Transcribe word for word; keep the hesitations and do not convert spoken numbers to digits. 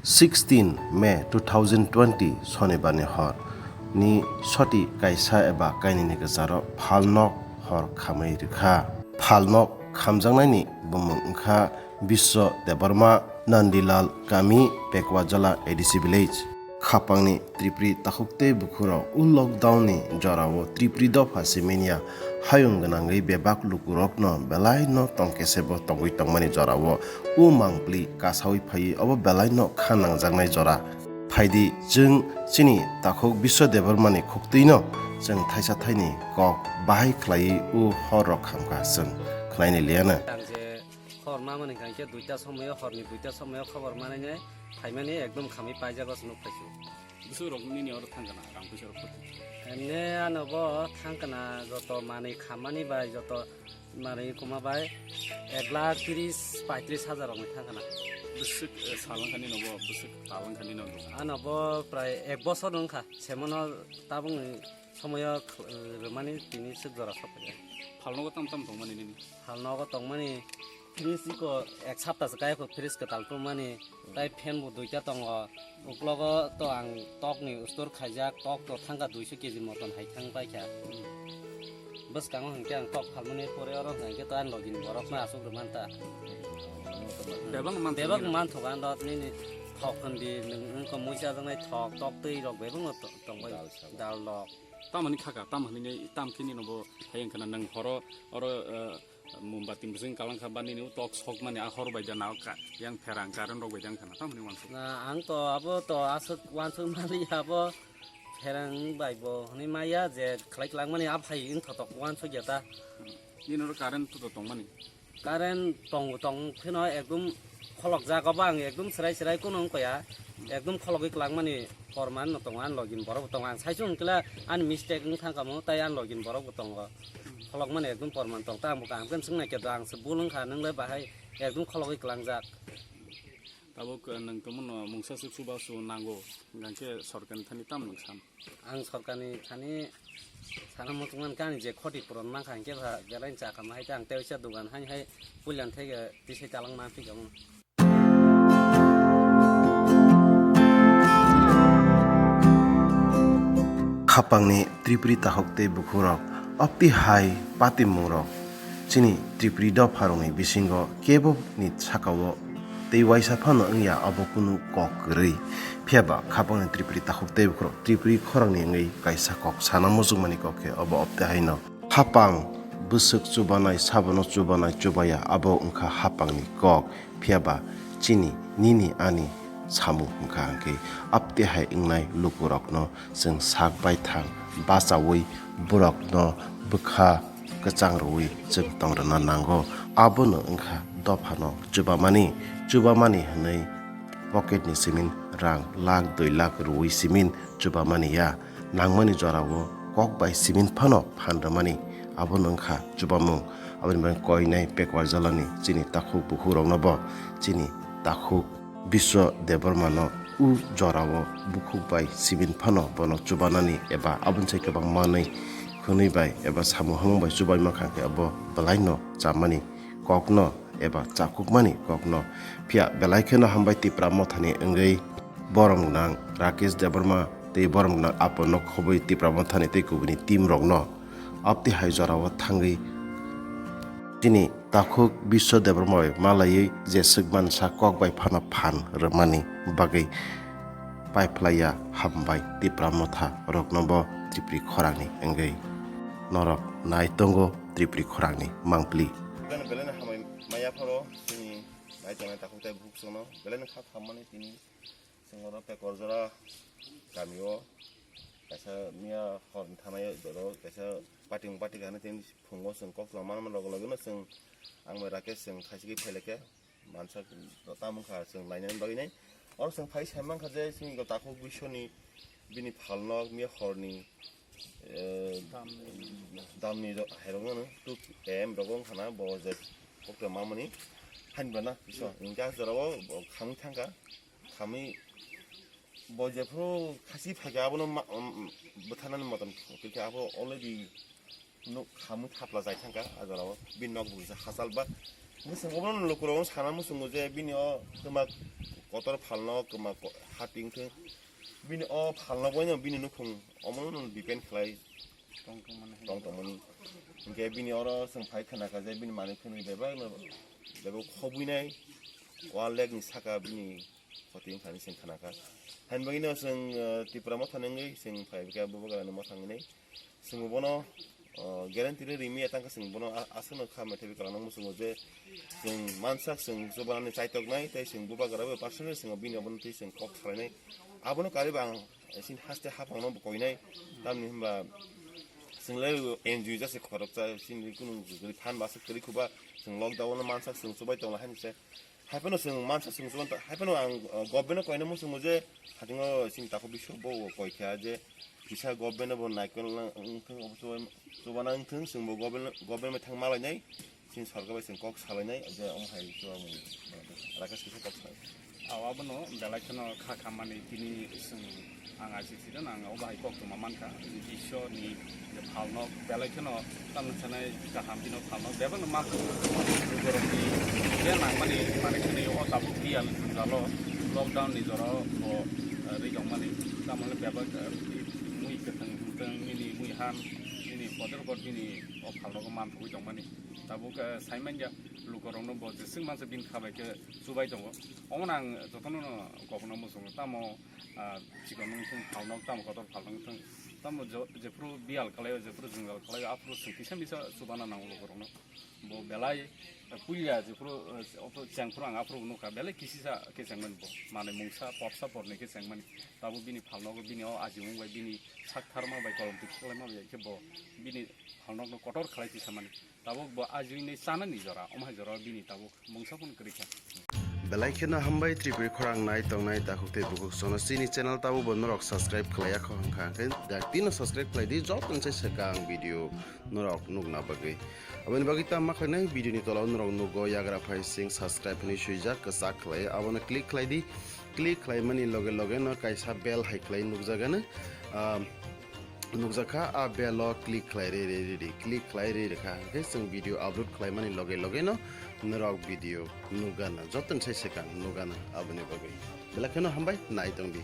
Sixteen May two thousand twenty Sonibarni hor ni soti kaisa eba kainwini kwcharo phalnok hor khamwi rwkha. Phalnok khamjaknaini bumung wngkha Biswa Debbarma, Nandilal Kami, Pekwajala A D C village. Khapangni Tripuri takhuk tei bukhurok o lockdown ni jorao Tripuri dopha siminya hayung gwnangwi bebak lukurokno belaino tongkesebo tongwi tongmani jorao o mangpli kasawi phaiwi obo belaino kha nangjaknai jora. Phaidi chwng chini takhuk Biswa Debbarmani khuktwino chwng thaisa thaini kok bahai khlaiwi o horrok khamkha chwng khwlaini liyana. Ang je khobor ma mani hwnkha khe duita somoyo, horni duita somoyo khobor manai nai phaimani ekdom khamwi paijak o se nuk phaisu. Bwswk rok nini oro thang kana, rang puisa rok koti? Emne ano bo thang kana joto manwi khammani bai joto manwi kuma bai ek lakh tris paitris hajar rokni thang kana. Bwswk, eh, sal wngkha nini bo, bwswk tal wngkha nini oro? Ano bo prai ek bosor wngkha, semono tabukni somoyo, eh, rwmani tini swk jora sok phaikha. Phalnogo tam tam tongmani nini? Phalnogo tongmani fridge iko ek sapta se kaya ko fridge kwtal tongmani, tai fan bo duita tongo. Uklogo to ang tok ni store khaijak, tok to thangka duiso keji moton hai thang paikha. Bwskango hinkhe ang tok phalmani pore oro hinkhe to ani logini borok no asuk rwmanta. Bebak man Bebak thangwi man thoka ang dot nini thok hwn di, nwng wngkha muisa jaknai thok, tok twi rok bebak no to-, tongbai. Dal sal. Dal rok. Tamoni khaka, tam hinwi tam khe nini bo hai wngkha na nwng horo oro, eh, mombati bwswng kalang kha ba nini o tok sok mani a hor bai da na ka yang pherang current rok bai da wngkha na tam hinwi wansuk. Na, ang to abo to aswk wansuk mali abo pherang bai bo hwnwi maya je khlai kwlak mani a phai wng thotok wansuk ya ta. Nini oro current to tong mani. Current tong tong phino ekdum kholok jak obo ang ekdum serai serai kuno wng koya ekdum khologwi kwlak mani porman no tongo ani login borok bo tongo ang saichung hwnkhe ani mistake wng thang kamo tai ani login borok bo tongo kholok mani ekdum porman tong ta ang bo kaham khe swng nai khe do ang se bul wng kha nwng le bahai ekdum khologwi kwlang jak. Tabuk, eh, nwng tongmano mungsa se chubachu nango, hingkhe sorkarni thani tamo nwng san? Ang sorkarni thani sana muchungmani khe ani je khoti puron mankha, hingkhe ba belai cha kama hai ta ang tei waisa dogan hai hai puilan thai tisai talang manphi kamo. Khapangni Tripuri takhuk tei bukhurok, opti hai patimungrok chini Tripuri dopharokni bisingo kebo ni sakao tei waisa phano wngya abo kunu kok kwrwi. Phiya ba khapangni Tripuri takhuk tei bukhurok Tripuri khorangni wngwi kaisa kok sana muchungmani kok khe obo opti haino. Hapang bwswk chubanai, sabono chubanai chubaya, abo wngkha hapangni kok. Phiya ba chini, nini, ani samung hwnkha hwnkhe aptwi hai wngnai lukurokno chwng sak baithang bachaui borokno bwkha kwchang rwui chwng tong rwna nango. Abono wngkha dophano chubamani, chubamani hwnwi pocketni simin rang lakh dui lakh rwui simin chubamani ya. Nangmani jorao kok bai simin phano phan rwmani, abono wngkha chubamung. Aboni bagwi koinai Pekwar jalani chini takhuk bukhuk rokno bo chini takhuk Biswa Debbarma no u jorao bukhuk bai simin phano bono chubanani eba aboni sai kwbang manwi khwnwi bai eba samung hamung bai chubai mankha khe abo bwlaino chamani kokno eba chakukmani kokno. Phiya belai kheno hambai Tipra Mothani wngwi borom gwnang Rakesh Debbarma tei borom gwnang Aponno khobwi Tipra Mothani tei kubuni team rokno. Abtwi hai jorao thangwi chini takhuk Biswa Debbarma bai malaiwi je swkman sa kok bai phano phan rwmani bagwi paiphlaiya hambai Tipra Motha rokno bo Tripuri khorangni wngwi. Norok nai tongo Tripuri khorangni mangpli. Belai belai no hambai maya pharo chini nai tongnai takhuk tei bukhuk chwngno belai no kha khammani tini chwng oro Pekwar jora kami o kaisa miya hor ni thanai oro kaisa party party kha tini phungo chwng kok twlang manma loge loge no chwng ang bai Rakesh chwng khaisigi phailai khe mansa tamo kha chwng lainani bagwi nai oro chwng phai sai mankha je chini takhuk Biswani bini phalnok miya horni eh, damni ro-, hairok no two M rok wng khana bo je kokte mamani hain bana kiso hingke ah jorao bo khamwi thangkha khamwi bo jephuru khasi phaikha abono ma-, um, bwtharnani motom khaikha abo already nuk khamwi thapla jai thangkha ah jorao bini nok bo kisa hachal ba Bwswng obono lukurok sana muchungo je bini o kwma kotor phalno kwma ko-, hati wngthwng. Bini o phalno boino bini nukhung omono depend khlai tong tongmani. Hinkhe bini oro chwng phai khna kha je bini manwi khwnwi bebak no bebak khobwinai o lake ni saka bini khoti wngthani chwng khna kha. Hain bagwino chwng, eh, Tipra motha nungwi chwng phai kha Bubagrani motha wngwi. Chwng bono, o, guarantee rwi rimi ya tangkha chwng bono a-, aswkno kha maithabi kwlangno muchungo je chwng mansak chwng chubanani chaitoknai tei chwng Bubagra bai personally chwng bini obono twi chwng kok salainai. Abono kariba ang chini haste haphangno bo koinai. Tamni hwnba chwng le N G O jase khoroksa chini kunu guri phan baswk kwrwi khuba chwng lockdown-o mansak chwng chubai tongla haini se. Haiphano chwng mansa chwng chuban ta, haiphano ang, uh, government-no koina muchungo je, hatingo chini takhuk bisio bo koi kha je, kisa government-no bo naikol na wngthwng, obo chuban-, chubana wngthwng, chwng bo government, government bai thang malainai, chini sorkar bai chwng kok salainai, je omo hai chuba mung, uh, Rakesh kisa kok salai. Aw, abono belai kheno kha khammani tini chwng Ang aji sida nang o bahai kok tongma mankha, je Ishwarni je phalno belai kheno tamni sanai kaham bino phalno bebakno mankha. Borokni je nangmani manwi kheno o tabuk real jalo lockdown ni jorao bo, eh, ri tongmani. Tamoni bebak, eh, mui kwthwng hwnkhe nini mui han, nini kotor kot bini o phalnogo manthogwi tongmani. Tabuk, eh, saimanya lukurokno bo jeswk mansa bini kha bai khe chubai tongo. Omono ang jotono no kokno muchungo. Tamo ah, chikon wngthwng, phalnok tamo kotor phalnok wngthwng, tamo jo-, jephru biyal kalaio, jephru jwngjal kalaio, aphuru chwng kisa misa chubana nango lukurokno. Bo belai, eh, puila jephru, eh, ophru chengphru ang aphuru nukha, belai kisisa khe chengmani bo. Manwi mungsa, porsa pornwi khe chengmani. Tabuk bini phalnogo, bini o ajimung bai, bini sak tharma bai, kolom twi khlaima bai khe bo bini phalnokno kotor khalai twi samani. Tabuk bo ajini chanani jora, omo hai jora bini tabuk mungsa phano kwrwi kha. Belai kheno hambai Tripuri khorang nai tongnai takhuk tei bukhuk sono chini channel tabuk bo norok subscribe khlai ya kho hwnkha hwnkhe dakti no subscribe khlai di, joto ni sai swkang video norok nukna bagwi. Aboni bagwi tamo ma khlainai video ni tola o norok nugo yagra phai sing subscribe hinwi swijak kwchak khlai abono click khlai di, click khlai mani loge loge no kaisa bell hai khlai nukjagano. Ah, nukjakha, a bell o click khlai re, re, re, re, click khlai re, re kha. Hwnkhe chwng video upload khlaimani loge loge no norok video nukgana, joto ni sai swkang nukgana aboni bagwi. Belai kheno hambai, nai tong di.